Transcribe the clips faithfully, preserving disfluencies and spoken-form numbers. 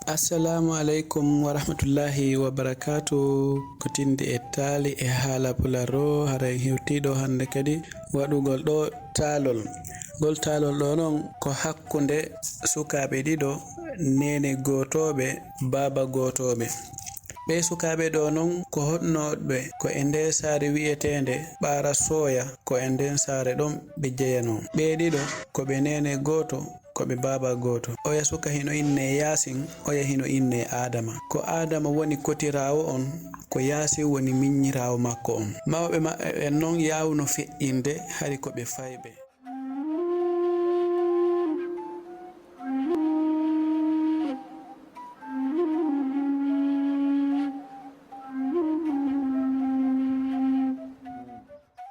Assalamu aleykum wa rahmatullahi wa barakaatu. Ko tindi e taali e haala pular o, haray hewtiiɗo hannde kadi waɗugol ɗo taalol. Ngol taalol ɗo noon ko hakkunde sukaaɓe ɗiɗo, neene gootooɓe, baaba gootooɓe. Ɓee sukaaɓe ɗo noon ko honnoɓe? Ko e ndee saare wi'eteende Ɓaara Sooya, ko e ndeen saare ɗoon ɓe jeyanoo. Ɓee ɗiɗo ko ɓe neene gooto, ko ɓe baaba gooto. Oya suka hino innee Yaasin, oya hino innee Aadama. Ko Aadama woni kotiraawo on, ko Yaasin woni miññiraawo makko on. Mawɓe maɓɓe ɓen non yaawno feƴƴinde, hari ko ɓe fayɓe.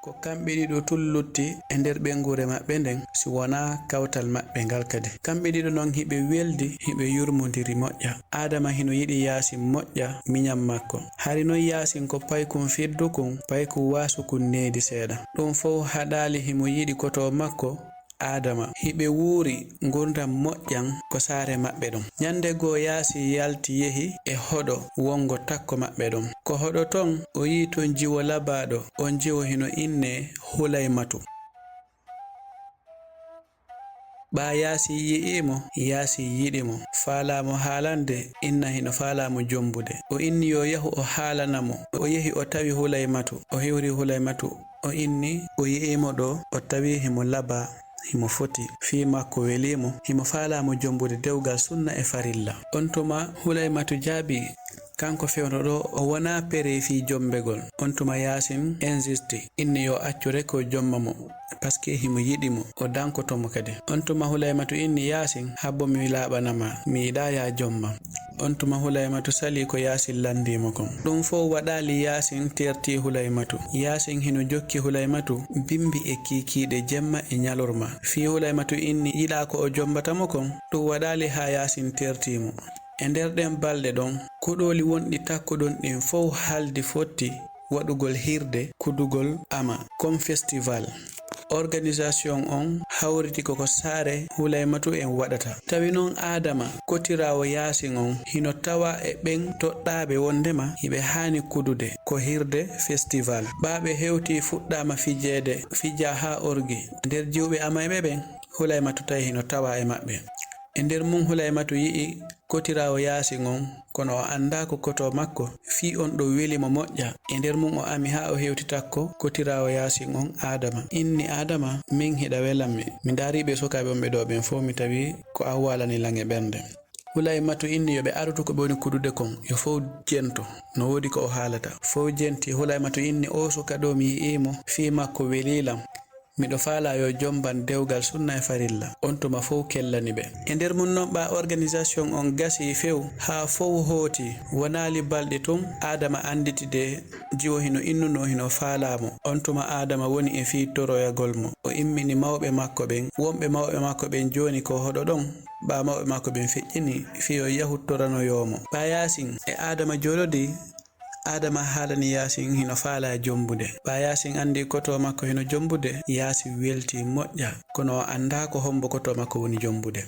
Ko kamɓe ɗiɗo tun lutti e nder ɓeynguure maɓɓe nden, si wonaa kawtal maɓɓe ngal kadi. Kamɓe ɗiɗo non hiɓe weldi, hiɓe yurmondiri moƴƴa. Aadama hino yiɗi Yaasin moƴƴa miñan makko. Hari non Yaasin ko paykun firdukun, paykun waasukun needi seeɗa. Ɗun fow haɗaali himo yiɗi koto makko, Aadama, hiɓe wuuri ngurndan moƴƴan ko saare maɓɓe ɗon. Ñande goo Yaasin yalti yehi e hoɗo wonngo takko maɓɓe ɗon. Ko hoɗo ton, o yi'i ton jiwo labaaɗo, on jiwo hino innee Hulaymatu. Ɓaa Yaasin yi'ii mo, Yaasin yiɗi mo, faalaa mo haalande, inna hino faalaa mo jombude. O inni yo yahu o haalana mo. O yehi o tawi Hulaymatu, o hiwri Hulaymatu. O inni, o yi'ii mo ɗoo, o tawi himo labaa, himo foti. Fii makko welii mo, himo faalaa mo jombude dewgal sunna e farilla. On tuma Hulaymatu jaabii, kanko fewndo ɗoo, o wonaa pere fii jombegol. On tuma Yaasin insisti, inni yo accu rek o jomma mo, paske himo yiɗi mo, o dankoto mo kadi. On tuma Hulaymatu inni, Yaasin, habbo mi laaɓana ma, mi yiɗaa yaa jomma. On tuma Hulaymatu salii ko Yaasin landii mo kon. Ɗun fow waɗaali Yaasin tertii Hulaymatu. Yaasin hino jokki Hulaymatu bimbi e kiikiiɗe jemma e ñalorma. Fii Hulaymatu inni yiɗaa ko o jombata mo kon, ɗun waɗaali haa Yaasin tertii mo. E nder ɗen balɗe ɗon, kuɗooli wonɗi takko ɗon ɗin fow haldi fotti waɗugol hirde kudugol ama, comme festival. Organisation on hawriti ko ko saare Hulaymatu en waɗata. Tawi non Aadama, kotiraawo Yaasin on, hino tawa e ɓen toɗɗaaɓe wonndema hiɓe haani kudude ko hirde festival. Ɓaa ɓe hewtii fuɗɗaama fijeede, fijaa haa orgi. Nder jiwɓe amayɓe ɓen, Hulaymatu tawi hino tawa e maɓɓe. E nder mun Hulaymatu yi'i kotiraawo Yaasin on, kono o anndaa ko koto makko, fii on ɗoo weli mo moƴƴa. E nder mun o ami haa o hewti takko kotiraawo Yaasin on Aadama. Inni, Aadama, min hiɗa welammi. Mi ndaarii ɓee sukaaɓe on ɓe ɗoo ɓen fow, mi tawi ko an waalani lan e ɓernde. Hulaymatu inni yo ɓe aroto ko ɓe woni kudude kon, yo fow jento, no woodi ko o haalata. Fow jenti, Hulaymatu inni, oo suka ɗoo mi yi'ii mo, fii makko welii lan. Miɗo faalaa yo jomban dewgal sunna e farilla. On tuma fow kellani ɓe. E nder mun non ɓaa organisation on gasii few haa fow hooti. Wonaali balɗe tun, Aadama annditi de jiwo hino innunoo hino faalaa mo. On tuma Aadama woni e fii toroyagol mo. O immini mawɓe makko ɓen. Wonɓe mawɓe makko ɓen jooni ko hoɗo ɗon. Ɓaa mawɓe makko ɓen feƴƴini fii yo yahu toranoyoo mo. Ɓaa Yaasin e Aadama jooɗodii. Aadama haalani Yaasin hino faalaa jombude. Ɓaa Yaasin anndi koto makko hino jombude, Yaasin weltii moƴƴa, kono o anndaa ko hombo koto makko woni jombude.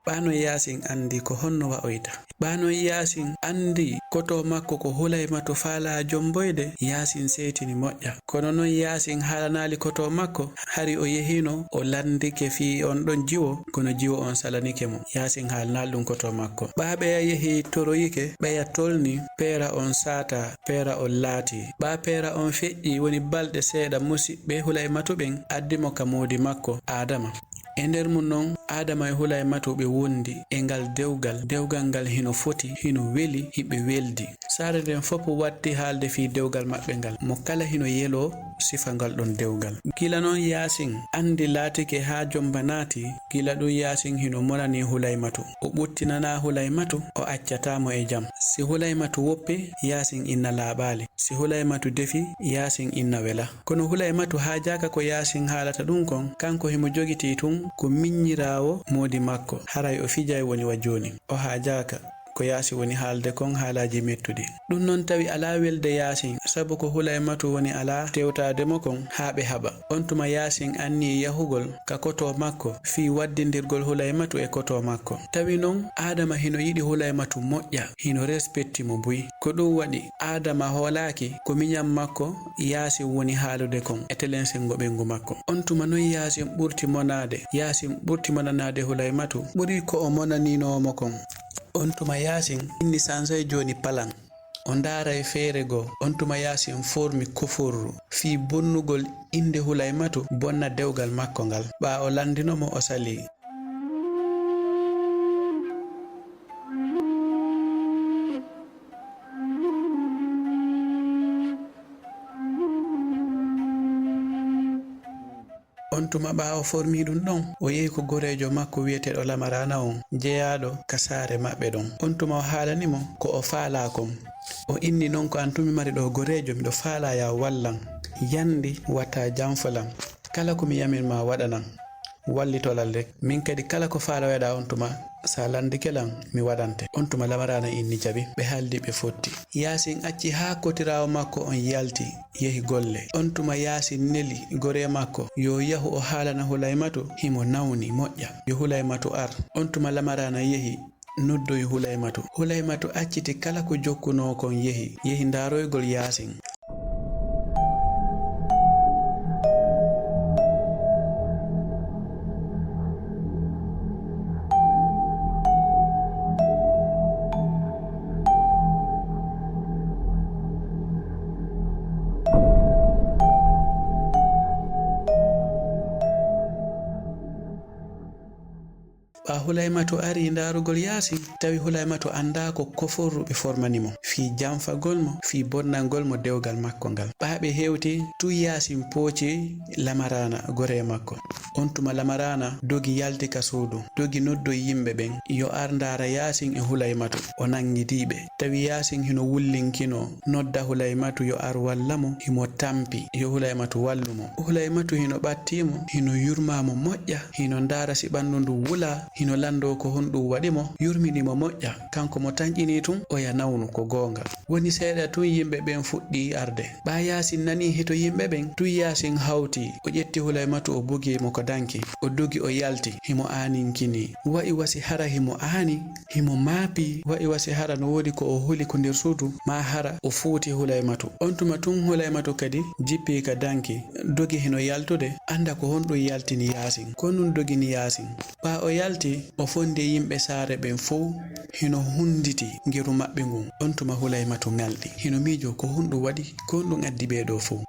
Ɓaa non Yaasin anndi ko honno wa'oyta. Ɓaa non Yaasin anndi koto makko ko Hulaymatu faalaa jomboyde, Yaasin seytini moƴƴa. Kono non Yaasin haalanaali koto makko, hari o yehiino, o lanndike fii on ɗon jiwo, kono jiwo on salanike mo. Yaasin haalanaali ɗun koto makko. Ɓaa ɓeya yehi toroyike, ɓeya tolni, peera on saata, peera on laati. Ɓaa peera on feƴƴi, woni balɗe seeɗa, musiɓɓe Hulaymatu ɓen addi mo ka moodi makko, Aadama. E nder mun non, Aadama e Hulaymatu ɓe wondi e ngal dewgal. Dewgal ngal hino foti, hino weli, hiɓe weldi. Saare nden fow watti haalde fii dewgal maɓɓe ngal. Mo kala hino yeloo sifa ngal ɗon dewgal. Gila non Yaasin anndi laatike haa jomba naati, gila ɗun Yaasin hino monanii Hulaymatu. O ɓuttinanaa Hulaymatu, o accataa mo e jam. Si Hulaymatu woppi, Yaasin inna laaɓaali. Si Hulaymatu defi, Yaasin inna wela. Kono Hulaymatu haajaaka ko Yaasin haalata ɗun kon, kanko himo jogitii tun ko miññiraawo moodi makko, haray o fijay woni wa jooni. O haajaaka ko Yaasin woni haalde kon haalaaji mettuɗi. Ɗun non tawi alaa welde Yaasin, sabu ko Hulaymatu woni alaa tewtaade mo kon haa ɓe haɓa. On tuma Yaasin anniyii yahugol ka koto makko fii waddindirgol Hulaymatu e koto makko. Tawi non Aadama hino yiɗi Hulaymatu moƴƴa, hino respekti mo buy. Ko ɗun waɗi Aadama hoolaaki ko miñan makko Yaasin woni haalude kon e telensengo ɓengu makko. On tuma non Yaasin ɓurti monaade, Yaasin ɓurti monanaade Hulaymatu ɓuri ko o monaninoo mo kon. On tuma Yaasin inni sansay jooni palan. O ndaaray feere goo. On tuma Yaasin formi koforru fii bonnugol innde Hulaymatu bonna dewgal makko ngal. Ɓaa o lanndino mo o salii. On tuma ɓaa o formii ɗun ɗon, o yehi ko goreejo makko wi'eteeɗo Lamaraana on, jeyaaɗo ka saare maɓɓe ɗon. On tuma o haalani mo ko o faalaa kon. O inni non ko an tun mi mari ɗoo goreejo, miɗo faalaa yaa wallan. Yanndi wata janfo lan. Kala ko mi yamin maa waɗanan. Wallitolal rek. Min kadi kala ko faaloyɗaa on tuma, si a lanndike lan, mi waɗante. On tuma Lamaraana inni jaɓi. Ɓe haaldi ɓe fotti. Yaasin acci haa kotiraawo makko on yalti. Yehi golle. On tuma Yaasin neli goree makko yo yahu o haalana Hulaymatu himo nawni moƴƴa. Yo Hulaymatu ar. On tuma Lamaraana yehi noddoyi Hulaymatu. Hulaymatu acciti kala ko jokkunoo kon yehi. Yehi ndaaroygol Yaasin. Ɓaa Hulaymatu arii ndaarugol Yaasin, tawi Hulaymatu anndaa ko koforru ɓe formani mo, fii janfagol mo, fii bonnangol mo dewgal makko ngal. Ɓaa ɓe hewti, tun Yaasin pooci Lamaraana, goree makko. On tuma Lamaraana dogi yalti ka suudu, dogi noddoyi yimɓe ɓen, yo ar ndaara Yaasin e Hulaymatu. O nanngitii ɓe. Tawi Yaasin hino wullinkinoo, nodda Hulaymatu yo ar walla mo, himo tampi, yo Hulaymatu wallu mo. Hulaymatu hino ɓattii mo, hino yurmaa mo moƴƴa, hino ndaara si ɓanndu ndun wulaa, hino lanndoo ko honɗun waɗi mo, yurmini mo moƴƴa. Kanko mo tanƴinii tun, oya nawnu, ko goonga. Woni seeɗa tun yimɓe ɓen fuɗɗii arde. Ɓaa Yaasin nanii hito yimɓe ɓen, tun Yaasin hawti, o ƴetti Hulaymatu o bugii mo ko danki, o dogi o yalti, himo aaninkini. Wa'i wa si hara himo aani, himo maapi, wa'i wa si hara no woodi ko o huli ko nder suudu, maa hara o fuuti Hulaymatu. On tuma tun Hulaymatu kadi jippii ka danki, dogi hino yaltude, annda ko honɗun yaltini Yaasin. Ko honɗun dogini Yaasin. Ɓaa o yalti, o fondi e yimɓe saare ɓen fow, hino hunnditi ngeru maɓɓe ngun. On tuma Hulaymatu ŋalɗi. Hino miijoo ko honɗun waɗi, ko honɗun addi ɓee ɗoo fow.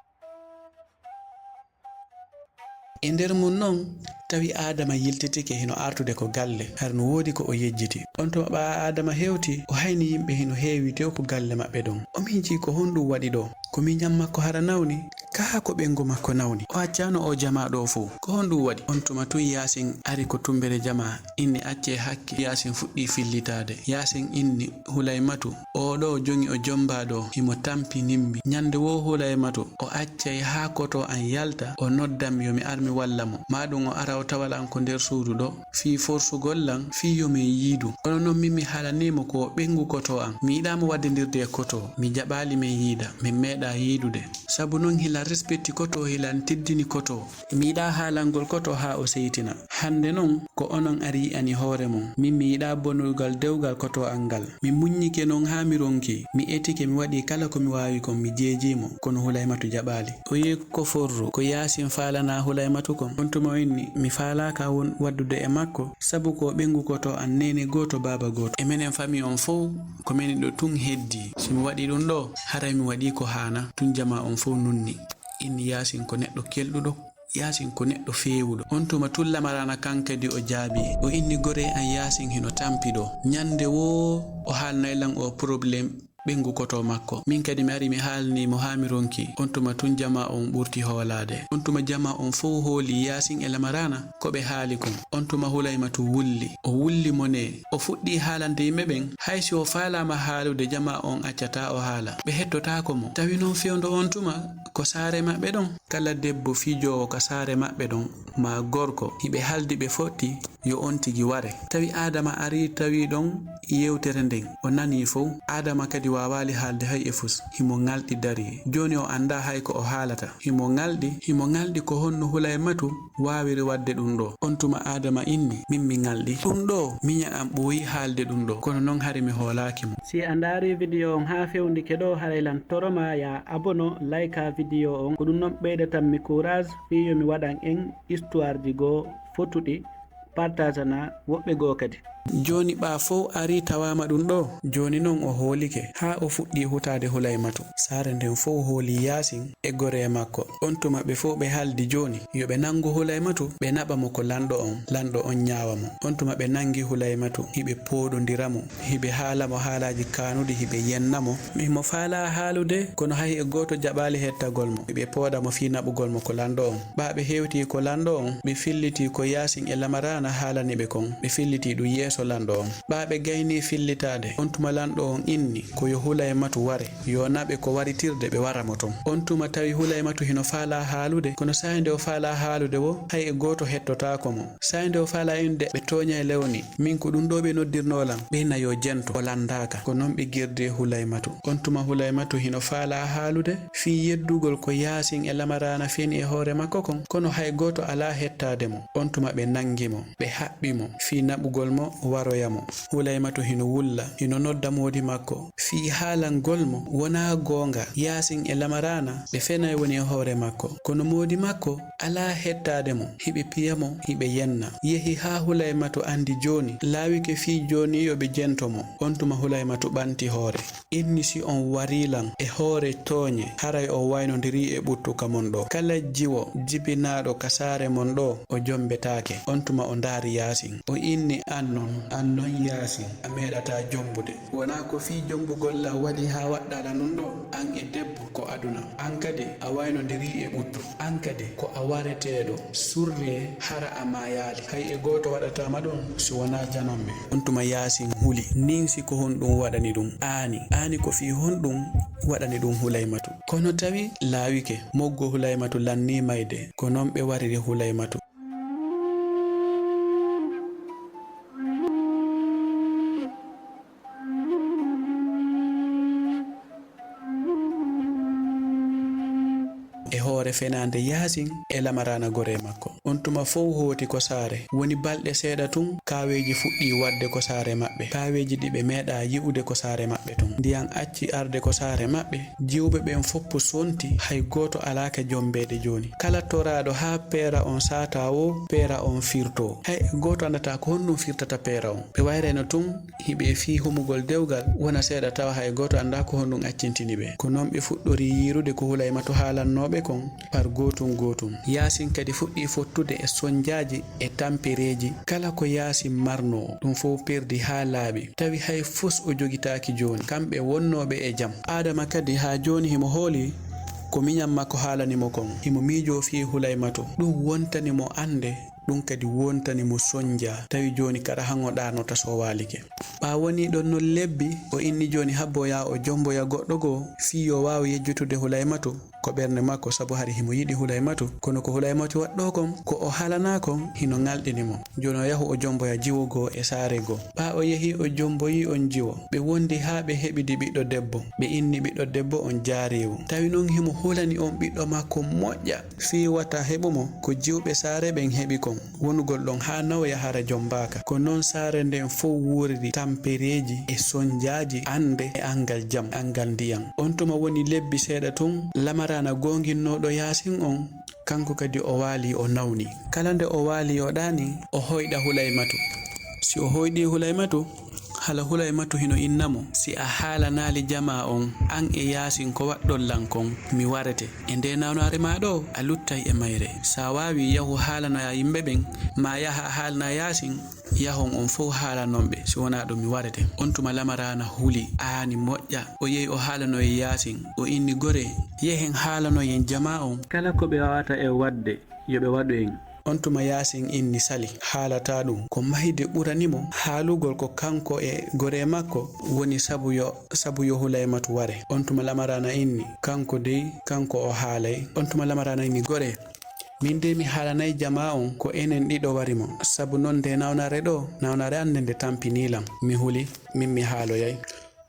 E nder mun non, tawi Aadama yiltitike hino artude ko galle, hara no woodi ko o yejjiti. On tuma ɓaa Aadama hewti, o hayni yimɓe hino heewi tew ko galle maɓɓe ɗon. O miijii ko honɗun waɗi ɗoo? Ko miijan makko hara nawni? Kaa ko ɓengu makko nawni? O accaano oo jamaa ɗoo fow. Ko honɗun waɗi? On tuma tun Yaasin ari ko tumbere jamaa, inni accee hakke. Yaasin fuɗɗii fillitaade. Yaasin inni Hulaymatu, oo ɗoo joŋi o jombaa ɗoo, himo tampi nimbi. Ñande woo Hulaymatu, o accay haa koto an yalta, o nodda mi yo mi ar mi walla mo. Maa ɗun o ara o tawa lan ko nder suudu ɗoo, fii forsugol lan, fii yo min yiidu. Kono non min mi haalanii mo ko o ɓengu koto an. Mi yiɗaa mo waddindirde e koto. Mi jaɓaali min yiida. Min meeɗaa yiidude. Sabu non hilan respekti koto, hilan teddini koto. Mi yiɗaa haalangol koto haa o seytina. Hande non ko onon ari yi'ani hoore mon. Min mi yiɗaa bonugal dewgal koto an ngal. Mi muññike non haa mi ronki. Mi etike, mi waɗi kala ko mi waawi kon, mi jeejii mo. Kono Hulaymatu jaɓaali. O yehi ko forru, ko Yaasin faalanaa Hulaymatu kon. On tuma o inni, mi faalaaka won waddude e makko, sabu ko ɓengu koto an, neene gooto, baaba gooto. E menen famii on fow, ko menen ɗoo tun heddii. Si mi waɗii ɗun ɗoo, haray mi waɗii ko haanaa. Tun jamaa on fow nunni. Inni Yaasin ko neɗɗo kelɗuɗo. Yaasin ko neɗɗo feewuɗo. On tuma tun Lamaraana kan kadi o jaabii. O inni, goree an Yaasin hino tampi ɗoo. Ñande woo o haalnay lan oo problème ɓengu koto makko. Min kadi mi ari mi haalnii mo haa mi ronki. On tuma tun jamaa on ɓurti hoolaade. On tuma jamaa on fow hoolii Yaasin e Lamaraana ko ɓe haali kon. On tuma Hulaymatu wulli. O wulli mo ne. O fuɗɗii haalande yimɓe ɓen. Hay si o faalaama haalude, jamaa on accataa o haala. Ɓe hettotaako mo. Tawi non fewndo on tuma ko saare maɓɓe ɗon. Kala debbo fiijoowo ka saare maɓɓe ɗon, maa gorko, hiɓe haldi ɓe fotti, yo on tigi ware. Tawi Aadama arii tawi ɗon yewtere nden. O nanii fow. Aadama kadi waawaali haalde hay e fus. Himo ŋalɗi darii. Jooni o anndaa hay ko o haalata. Himo ŋalɗi, himo ŋalɗi ko honno Hulaymatu waawiri waɗde ɗun ɗoo. On tuma Aadama inni, "Min mi ŋalɗi. Ɗun ɗoo, miɲan an ɓooyii haalde ɗun ɗoo. Kono non hari mi hoolaaki mo." Si a ndaarii video on haa fewndike ɗoo, haray lan toro maa yaa abono, laykaa video on. Ko ɗun non ɓeydatan mi courage fii yo mi waɗan en histoire ji goo fotuɗi, partagenaa woɓɓe goo kadi. Jooni ɓaa fow arii tawaama ɗun ɗoo. Jooni non o hoolike, haa o fuɗɗii hutaade Hulaymatu. Saare nden fow hoolii Yaasin e goree makko. On tuma ɓe fow ɓe haaldi jooni yo ɓe nanngu Hulaymatu, ɓe naɓa mo ko lanɗo on, lanɗo on ɲaawa mo. On tuma ɓe nanngi Hulaymatu, hiɓe pooɗondira mo, hiɓe haala mo haalaaji kaanuɗi, hiɓe yenna mo. Himo faalaa haalude, kono hay e gooto jaɓaali hettagol mo. Hiɓe pooɗa mo fii naɓugol mo ko lanɗo on. Ɓaa ɓe hewtii ko lanɗo on, ɓe fillitii ko Yaasin e Lamaraana haalani ɓe kon. Ɓe fillitii ɗun yeeso lanɗo on. Ɓaa ɓe gaynii fillitaade, on tuma lanɗo on inni ko yo Hulaymatu ware, yo naɓe ko waritirde, ɓe wara mo ton. On tuma tawi Hulaymatu hino faalaa haalude, kono saa'i nde o faalaa haalude woo, hay e gooto hettotaako mo. Saa'i nde o faalaa innde, ɓe tooɲay lewni. Min ko ɗun ɗoo ɓe noddirnoo lan, ɓe na yo jento, o lanndaaka. Ko non ɓe girdi e Hulaymatu. On tuma Hulaymatu hino faalaa haalude fii yeddugol ko Yaasin e Lamaraana feni e hoore makko kon, kono hay gooto alaa hettaade mo. On tuma ɓe nanngi mo, ɓe haɓɓi mo fii naɓugol mo waroya mo. Hulaymatu hino wulla, hino nodda moodi makko fii haalangol mo wonaa goonga Yaasin e Lamaraana ɓe fenay woni e hoore makko. Kono moodi makko alaa hettaade mo, hiɓe piya mo, hiɓe yenna. Yehi haa Hulaymatu anndi jooni, laawike fii jooni yo ɓe jento mo. On tuma Hulaymatu ɓanti hoore. Inni si on warii lan e hoore tooɲe, haray on waynondirii e ɓuttu ka mon ɗoo. Kala jiwo jibinaaɗo ka saare mon ɗoo, o jombetaake. On tuma o ndaari Yaasin. O inni, "An non, an non Yaasin, a meeɗataa jombude. Wonaa ko fii jombugol lan waɗi haa waɗɗaa lan ɗun ɗoo, an e debbo ko aduna. An kadi a waynondirii e ɓuttu. An kadi ko a wareteeɗo, surree hara a maayaali. Hay e gooto waɗataa ma ɗun si wonaa jananɓe." On tuma Yaasin huli, ninsi ko honɗun waɗani ɗun Aani. Aani ko fii honɗun waɗani ɗun Hulaymatu. Kono tawi laawike, moggo Hulaymatu lannii mayde. Ko non ɓe wariri Hulaymatu. E hoore fenaande Yaasin e Lamaraana goree makko. On tuma fow hooti ko saare. Woni balɗe seeɗa tun, kaaweeji fuɗɗii waɗde ko saare maɓɓe. Kaaweeji ɗi ɓe meeɗaa yi'ude ko saare maɓɓe tun. Ndiyan acci arde ko saare maɓɓe. Jiwɓe ɓen foppu sonti, hay gooto alaa ka jombeede jooni. Kala toraaɗo haa peera on saataa woo, peera on firtoo. Hay gooto anndataa ko honɗun firtata peera on. Ɓe wayrayno tun hiɓe fii humugol dewgal, wona seeɗa tawa hay gooto anndaa ko honɗun accintini ɓe. Ko non ɓe fuɗɗori yiirude ko Hulaymatu haalannoo ɓe kon, par gootun gootun. Yaasin kadi fuɗɗii fottude e sonjaaji e tampereeji. Kala ko Yaasin marnoo, ɗun fow perdi haa laaɓi. Tawi hay fus o jogitaaki jooni. Kamɓe wonnooɓe e jam. Aadama kadi haa jooni himo hooli ko miɲan makko haalani mo kon. Himo miijoo fii Hulaymatu. Ɗun wontani mo annde. Ɗun kadi wontani mo sonjaa, tawi jooni kara han o ɗaanota so o waalike. Ɓaa wonii ɗon non lebbi, o inni jooni habboyaa o jomboya goɗɗo goo, fii yo waawu yejjitude Hulaymatu ko ɓernde makko, sabu hari himo yiɗi Hulaymatu. Kono ko Hulaymatu waɗɗoo kon, ko o haalanaa kon, hino ŋalɗini mo. Jooni o yahu o jomboya jiwo goo e saare goo. Ɓaa o yehi o jomboyi on jiwo, ɓe wondi haa ɓe heɓidi ɓiɗɗo debbo. Ɓe inni ɓiɗɗo debbo on Jaariiwu. Tawi non himo hulani on ɓiɗɗo makko moƴƴa. Fii wata heɓu mo ko jiwɓe saare ɓen heɓi kon, wonugol ɗon haa nawoya hara jombaaka. Ko non saare nden fow wuuriri tampereeji e sonjaaji, annde e anngal jam, anngal ndiyan. On tuma woni lebbi seeɗa tun, Lamaraana goonginnooɗo Yaasin on, kanko kadi o waali o nawni. Kala nde o waali o ɗaani, o hoyɗa Hulaymatu. Si o hoyɗii Hulaymatu, hala Hulaymatu hino inna mo, "Si a haalanaali jamaa on, an e Yaasin ko waɗɗon lan kon, mi warete. E ndee nawnaare maa ɗoo, a luttay e mayre. Si a waawii, yahu haalanoyaa yimɓe ɓen, maa yaha a haalana Yaasin, yahon on fow haalanon ɓe, si wonaa ɗun mi warete." On tuma Lamaraana huli, aani moƴƴa. O yehi o haalanoyi Yaasin, o inni, "Goree, yehen haalanoyen jamaa on. Kala ko ɓe waawata e waɗde, yo ɓe waɗu en." On tuma Yaasin inni, "Sali, haalataa ɗun. Ko mahde ɓurani mo haalugol ko kanko e goree makko woni sabu yo, sabu yo Hulaymatu ware." On tuma Lamaraana inni, "Kanko dey, kanko o haalay." On tuma Lamaraana inni, "Goree, min dey mi haalanay jamaa on ko enen ɗiɗo wari mo. Sabu non nde nawnaare ɗoo, nawnaare an nden nde tampinii lan. Mi huli, min mi haaloyay."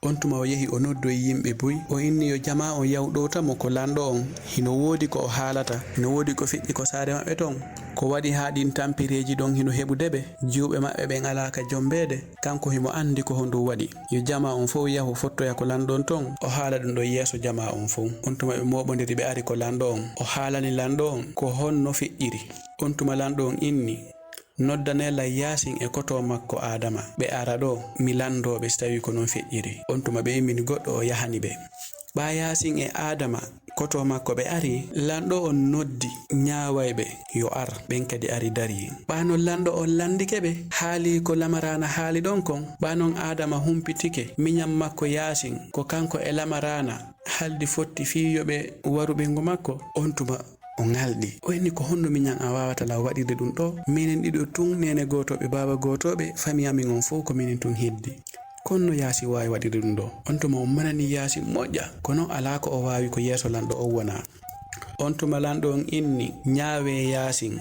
On tuma o yehi o noddoyi yimɓe buy, o inni yo jamaa on yahu ɗowta mo ko lanɗo on, hino woodi ko o haalata, hino woodi ko feƴƴi ko saare maɓɓe ton. Ko waɗi haa ɗin tampireeji ɗon hino heɓude ɓe, jiwɓe maɓɓe ɓen alaa ka jombeede, kanko himo anndi ko honɗun waɗi. Yo jamaa on fow yahu fottoya ko lanɗo on ton, o haala ɗun ɗon yeeso jamaa on fow. On tuma ɓe mooɓondiri ɓe ari ko lanɗo on, o haalani lanɗo on ko honno feƴƴiri. On tuma lanɗo on inni, Noddanee lan Yaasin e kotoo makko Aadama, ɓe ara ɗoo, mi lanndoo ɓe si tawii ko non feƴƴiri. On tuma ɓe immini goɗɗo o yahani ɓe. Ɓaa Yaasin e Aadama, kotoo makko ɓe ari, lanɗo on noddi ñaawayɓe yo ar, ɓen kadi ari darii. Ɓaa non lanɗo on lanndike ɓe, haali ko Lamaraana haali ɗon kon. Ɓaa non Aadama humpitike miñan makko Yaasin, ko kanko e Lamaraana haldi fotti fii yo ɓe waru ɓeyngu makko. On tuma o ŋalɗi. O inni, "Ko honno miñan a waawata law waɗirde ɗun ɗoo? Minen ɗiɗo tun, neene gootooɓe, baaba gootooɓe, fami amin on fow ko minen tun heddi. Ko honno Yaasin waawi waɗirde ɗun ɗoo?" On tuma o manani Yaasin moƴƴa, kono alaa ko o waawi ko yeeso lanɗo on wonaa. On tuma lanɗo on inni, "Ñaawee Yaasin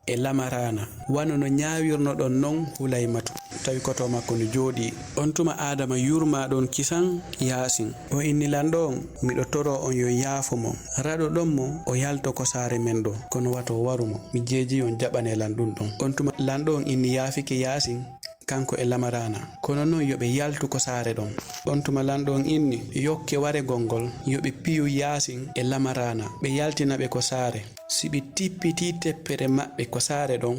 e Lamaraana, wano no ñaawirnoɗon non Hulaymatu." Tawi kotoo makko no jooɗii. On tuma Aadama yurmaa ɗon kisan Yaasin. O inni lanɗo on, "Miɗo toroo on yo yaafo mo." Raɗoɗon mo o yalto ko saare men ɗoo, kono wato o waru mo. Mi jeejii on jaɓanee lan ɗun ɗon. On tuma lanɗo on inni yaafike Yaasin, kanko e Lamaraana. Kono non yo ɓe yaltu ko saare ɗon. On tuma lanɗo on inni, "Yokke waregol ngol, yo ɓe piyu Yaasin e Lamaraana, ɓe yaltina ɓe ko saare. Si ɓe tippitii teppere maɓɓe ko saare ɗon,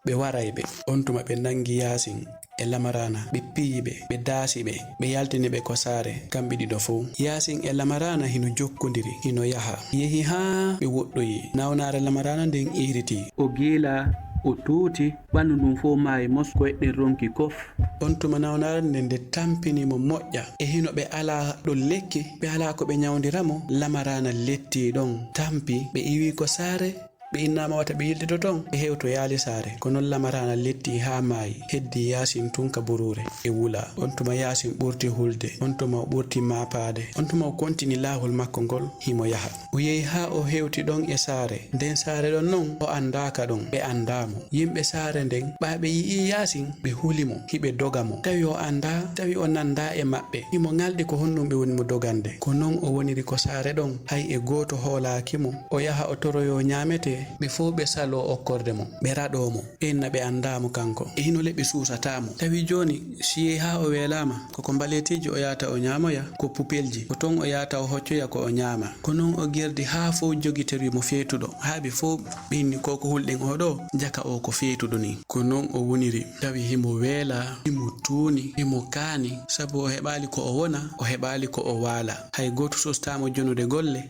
ɓe waray ɓe." On tuma ɓe nangi Yaasin e Lamaraana, ɓe piyi ɓe, ɓe daasi ɓe, ɓe yaltini ɓe ko saare, kamɓe ɗiɗo fow. Yaasin e Lamaraana hino jokkondiri, hino yaha. Yehi haa ɓe woɗɗoyi. Nawnaare Lamaraana nden iiritii. O giilaa, o tuuti, ɓandu ndun fow maayi mos, koyɗe ɗen ronki kof. On tuma nawnaare nden nde tampini mo moƴƴa. E hino ɓe alaa ɗon lekki, ɓe alaa ko ɓe ñawndira mo, Lamaraana lettii ɗon, tampi, ɓe iwii ko saare, ɓe innaama wata ɓe yiltito ton, ɓe hewtoyaali saare. Ko non Lamaraana lettii haa maayi, heddii Yaasin tun ka buruure e wula. On tuma Yaasin ɓurti hulde, on tuma o ɓurti maapaade, on tuma o kontini laawol makko ngol, himo yaha. O yehi haa o hewti ɗon e saare. Nden saare ɗon non, o anndaaka ɗon, ɓe anndaa mo. Yimɓe saare nden, ɓaa ɓe yi'ii Yaasin, ɓe huli mo, hiɓe doga mo. Tawi o anndaa, tawi o nanndaa e maɓɓe. Himo ŋalɗi ko honɗun ɓe woni mo dogande. Ko non o woniri ko saare ɗon, hay e gooto hoolaaki mo. O yaha o toroyoo ñaametee, ɓe fow ɓe saloo okkorde mo, ɓe raɗoo mo. Ɓe inna ɓe anndaa mo kanko. E hino leɓi suusataa mo. Tawi jooni, si yehi haa o weelaama, ko ko mbaleetiiji o yaata o ñaamoya, ko pupelji, ko ton o yaata o hoccoya ko o ñaama. Ko non o gerdi haa fow jogitiri mo feetuɗo, haa ɓe fow ɓe inni ko ko hulɗen oo ɗoo, jaka oo ko feetuɗo nii. Ko non o woniri, tawi himo weelaa, himo tuuni, himo kaani, sabu o heɓaali ko o wona, o heɓaali ko o waala. Hay gooto suustaa mo jonude golle,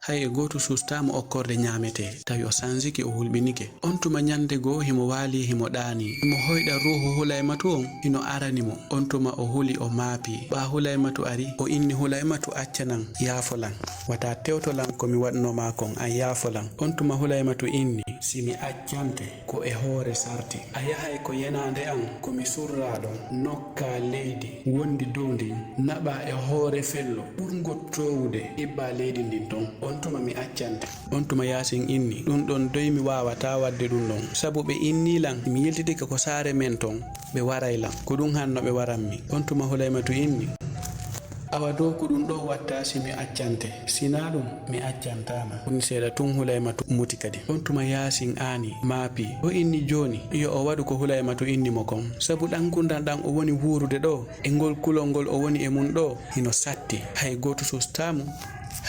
hay e gooto suustaa mo okkorde ñaametee, tawi o sanjike, o hulɓinike. On tuma ñande goo himo waali, himo ɗaanii. Himo hoyɗa ruuhu Hulaymatu on, hino arani mo. On tuma o huli, o maapi. Ɓaa Hulaymatu ari, o inni, "Hulaymatu, acca lan, yaafo lan. Wata tewto lan ko mi waɗnoo ma kon, an yaafo lan." On tuma Hulaymatu inni, "Si mi accante, ko e hoore sarti. A yahay ko yenaande an, ko mi surraa ɗon, nokkaa leydi wondi dow ndin, naɓaa e hoore fello ɓurngo toowude, ibbaa leydi ndin ton. On tuma mi accante." On tuma Yaasin inni, "Ɗun ɗon doy mi waawataa waɗde ɗun ɗon, sabu ɓe innii lan, mi yiltitike ko saare men ton, ɓe waray lan. Ko ɗun hanno ɓe waran mi." On tuma Hulaymatu inni, "Awa dow ko ɗun ɗoo watta si mi accante, si naa ɗun mi accantaa ma." Woni seeɗa tun Hulaymatu muti kadi. On tuma Yaasin aani, maapi. O inni jooni, yo o waɗu ko Hulaymatu inni mo kon, sabu ɗan ngurndan ɗan o woni wuurude ɗoo, e ngol kulol ngol o woni e mun ɗoo, hino satti. Hay gooto suustaa mo,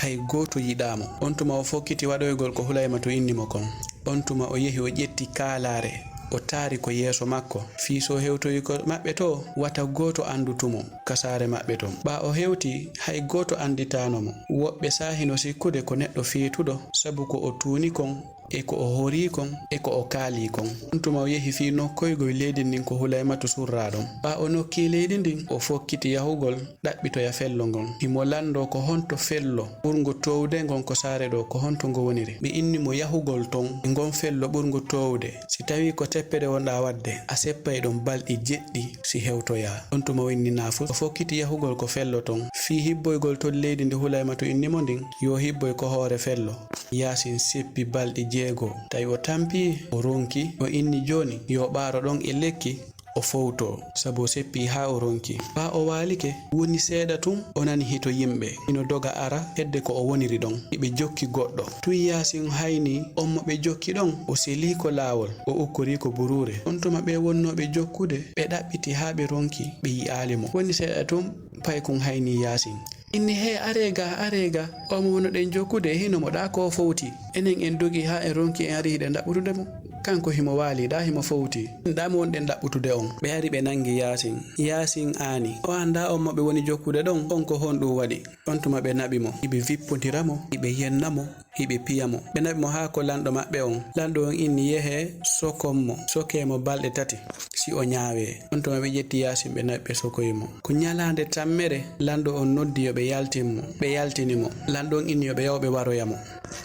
hay gooto yiɗaa mo. On tuma o fokkiti waɗoygol ko Hulaymatu inni mo kon. On tuma o yehi o ƴetti kaalaare, o taari ko yeeso makko, fii si o hewtoyi ko maɓɓe too, wata gooto anndu tumo ka saare maɓɓe ton. Ɓaa o hewti, hay gooto annditaano mo. Woɓɓe saa'i hino sikkude ko neɗɗo feetuɗo, sabu ko o tuuni kon, e ko o horii kon, e ko o kaalii kon. On tuma o yehi fii nokkoygol leydi ndin ko Hulaymatu surraa ɗon. Ɓaa o nokkii leydi ndin, o fokkiti yahugol ɗaɓɓitoya fello ngon. Himo lanndoo ko honto fello ɓurngo toowude ngon ko saare ɗoo, ko honto ngo woniri. Ɓe inni mo yahugol ton e ngon fello ɓurngo toowude. Si tawii ko teppere wonɗaa waɗde, a seppay ɗon balɗi jeɗɗi si hewtoyaa. On tuma o inni naafus, o fokkiti yahugol ko fello ton. Fii hibboygol ton leydi ndi Hulaymatu inni mo ndin, yo hibboy ko hoore fello. Yaasin seppi balɗi jeego, tawi o tampi, o ronki, o inni jooni, yo ɓaaro ɗon e lekki, o fowtoo, sabu o seppii haa o ronki. Ɓaa o waalike, woni seeɗa tun, o nani hito yimɓe hino doga ara hedde ko o woniri ɗon. Hiɓe jokki goɗɗo. Tun Yaasin haynii on mo ɓe jokki ɗon, o selii ko laawol, o ukkorii ko buruure. On tuma ɓee wonnooɓe jokkude, ɓe ɗaɓɓiti haa ɓe ronki, ɓe yi'aali mo. Woni seeɗa tun, paykun haynii Yaasin. Inni, "Hee, aree ga, aree ga. Oo mo wonnoɗen jokkude, hino mo ɗaa ko o fowti. Enen en dogi haa en ronki, en ari hiɗen ɗaɓɓutude mo. Kanko himo waali ɗaa, himo fowti. Ɗaa mo wonɗen ɗaɓɓutude on." Ɓe ari ɓe nangi Yaasin. Yaasin aani. O anndaa on mo ɓe woni jokkude ɗon, on ko honɗun waɗi. On tuma ɓe naɓi mo. Hiɓe vippondira mo, hiɓe yenna mo, hiɓe piya mo. Ɓe naɓi mo haa ko lanɗo maɓɓe on. Lanɗo on inni, "Yehee, sokon mo, sokee mo balɗe tati, si o ñaawee." On tuma ɓe ƴetti Yaasin, ɓe naɓi, ɓe sokoyi mo. Ko ñalaande tammere, lanɗo on noddi yo ɓe yaltin mo. Ɓe yaltini mo. Lanɗo on inni yo ɓe yahu ɓe waroya mo.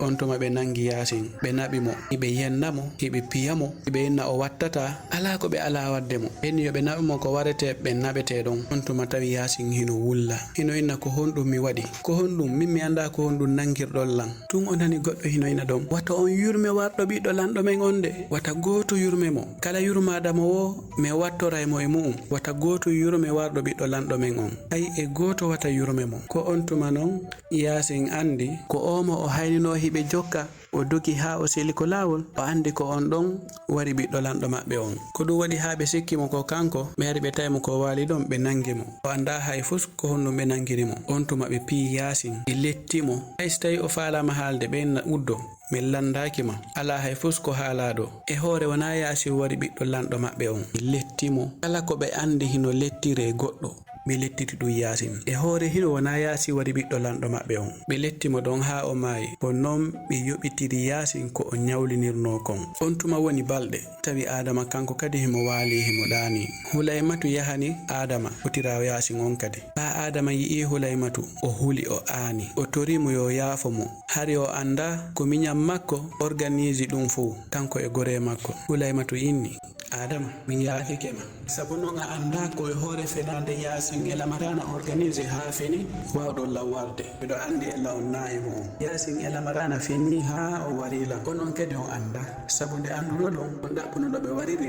On tuma ɓe nangi Yaasin, ɓe naɓi mo, hiɓe yenna mo, hiɓe piya mo, hiɓe inna o wattataa, alaa ko ɓe alaa waɗde mo. Ɓe inni yo ɓe naɓa mo ko waretee, ɓe naɓetee ɗon. On tuma tawi Yaasin hino wulla, hino inna, "Ko honɗun mi waɗi? Ko honɗun? Min mi anndaa ko honɗun nangirɗon lan." Tun o nani goɗɗo hino ina ɗon, "Wata on yurme warɗo ɓiɗɗo lanɗo men on de. Wata gooto yurme mo. Kala yurmaaɗo mo woo, mi wattoray mo e mu'un. Wata gooto yurme warɗo ɓiɗɗo lanɗo men on. Hay e gooto wata yurme mo." Ko on tuma non Yaasin anndi ko oo mo o hayninoo hiɓe jokka, o dogi haa o seli ko laawol, o anndi ko on ɗon wari ɓiɗɗo lanɗo maɓɓe on. Ko ɗun waɗi haa ɓe sikki mo ko kanko, ɓe ari ɓe tawi mo ko waali ɗon, ɓe nangi mo. O anndaa hay fus ko honɗun ɓe nangiri mo. On tuma ɓe piyi Yaasin, ɓe letti mo. Hay si tawii o faalaama haalde, ɓe inna, "Uddo, min lanndaaki ma. Alaa hay fus ko haalaa ɗoo." E hoore wonaa Yaasin wari ɓiɗɗo lanɗo maɓɓe on. Ɓe letti mo. Kala ko ɓe anndi hino lettiree goɗɗo, ɓe lettiti ɗun Yaasin. E hoore hino wonaa Yaasin wari ɓiɗɗo lanɗo maɓɓe on. Ɓe letti mo ɗon haa o maayi. Ko non ɓe yoɓitiri Yaasin ko o ñawlinirnoo kon. On tuma woni balɗe, tawi Aadama kanko kadi himo waali, himo ɗaanii. Hulaymatu yahani Aadama, fotira Yaasin on kadi. Ɓaa Aadama yi'ii Hulaymatu, o huli, o aani. O torii mo yo yaafo mo. Hari o anndaa ko miñan makko organise ɗun fow, kanko e goree makko. Hulaymatu inni, "Aadama, mi yaafike ma. Sabu non a anndaa ko e hoore fenaande Yaasin e Lamaraana organise haa feni, waawɗon lan warde. Miɗo anndi e lan on naayi mo on. Yaasin e Lamaraana fenii haa o warii lan. Ko non kadi on anndaa. Sabu nde anndunoɗon, on ɗaɓɓuno no ɓe wariri,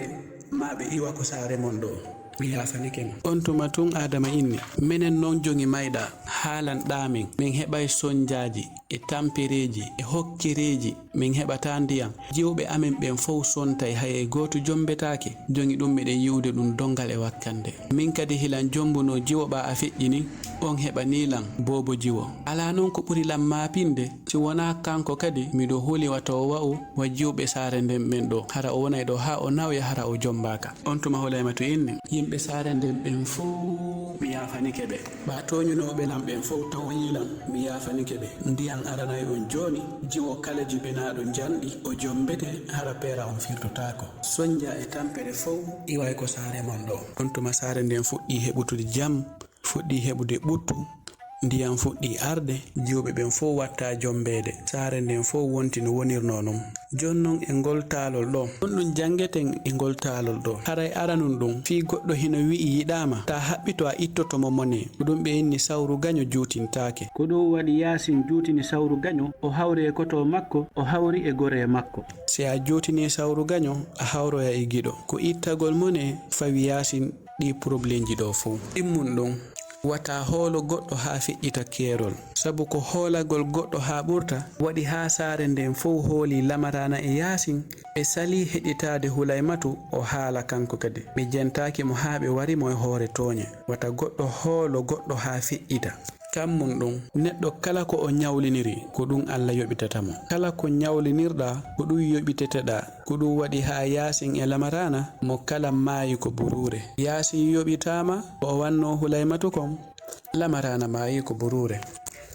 maa ɓe iwa ko saare mon ɗoo. Mi yaafanike ma." On tuma tun Aadama inni, "Menen non jogi mayɗa, haalanɗaa min. Min heɓay sonjaaji e tampereeji e hokkereeji min heɓataa ndiyan. Jiwɓe amen ɓen fow sontay, hay e gooto jombetaake. Jogi ɗun miɗen yi'ude ɗun dongal e wakkannde. Min kadi hilan jombunoo jiwo ɓaa a feƴƴini, on heɓanii lan boobo jiwo. Alaa non ko ɓuri lan maapinde, si wonaa kanko kadi miɗo huli wata o wa'u wa jiwɓe saare nden ɓen ɗoo. Hara o wonay ɗoo haa o nawya, hara o jombaaka." On tuma Hulaymatu inni, "Yimɓe saare nden ɓen fow mi yaafanike ɓe. Ɓaa tooñunooɓe lan ɓen fow tawoyii lan, mi yaafanike ɓe. Ndiyan aranay on jooni, jiwo kala jibinaaɗo njanɗi, o jombete, hara peera on firtotaako. Sonja e tampere fow iway ko saare mon ɗoo." On tuma saare nden fuɗɗii heɓutude jam, fuɗɗii heɓude ɓuttu, ndiyan fuɗɗii arde, jiwɓe ɓen fow wattaa jombeede. Saare nden fow wonti no wonirnoo non. Jooni non e ngol taalol ɗoo, honɗun janngeten e ngol taalol ɗoo? Haray aranun ɗun, fii goɗɗo hino wi'i yiɗaama, taa haɓɓito a ittoto mo mone. Ko ɗun ɓe inni sawru gaño juutintaake. Ko ɗun waɗi Yaasin juutini sawru gaño, o hawri e koto makko, o hawri e goree makko. Si a juutinii sawru gaño, a hawroya e giɗo. Ko ittagol mone fawi Yaasin ɗii probleemji ɗoo fow. Ɗimmun ɗun, wata hoolo goɗɗo haa feƴƴita keerol. Sabu ko hoolagol goɗɗo haa ɓurta, waɗi haa saare nden fow hoolii Lamaraana e Yaasin, ɓe salii heɗitaade Hulaymatu o haala kanko kadi. Ɓe jentaaki mo haa ɓe wari mo e hoore tooñe. Wata goɗɗo hoolo goɗɗo haa feƴƴita. Kammun ɗun, neɗɗo kala ko o ñawliniri, ko ɗun Alla yoɓitata mo. Kala ko ñawlinirɗaa, ko ɗun yoɓiteteɗaa. Ko ɗun waɗi haa Yaasin e Lamaraana mo kala maayi ko buruure. Yaasin yoɓitaama ko o wannoo Hulaymatu kon, Lamaraana maayi ko buruure.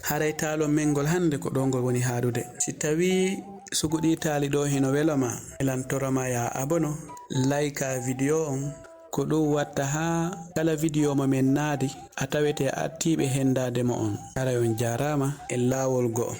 Haray taalol men ngol hannde ko ɗoo ngol woni haaɗude. Si tawii sugu ɗii taali ɗoo hino welo ma, mi lan toro ma yaa abono, layka video on, ko ɗun watta haa kala video mo men naadi, a tawete a attii ɓe hendaade mo on. Haray on jaaraama e laawol go'o.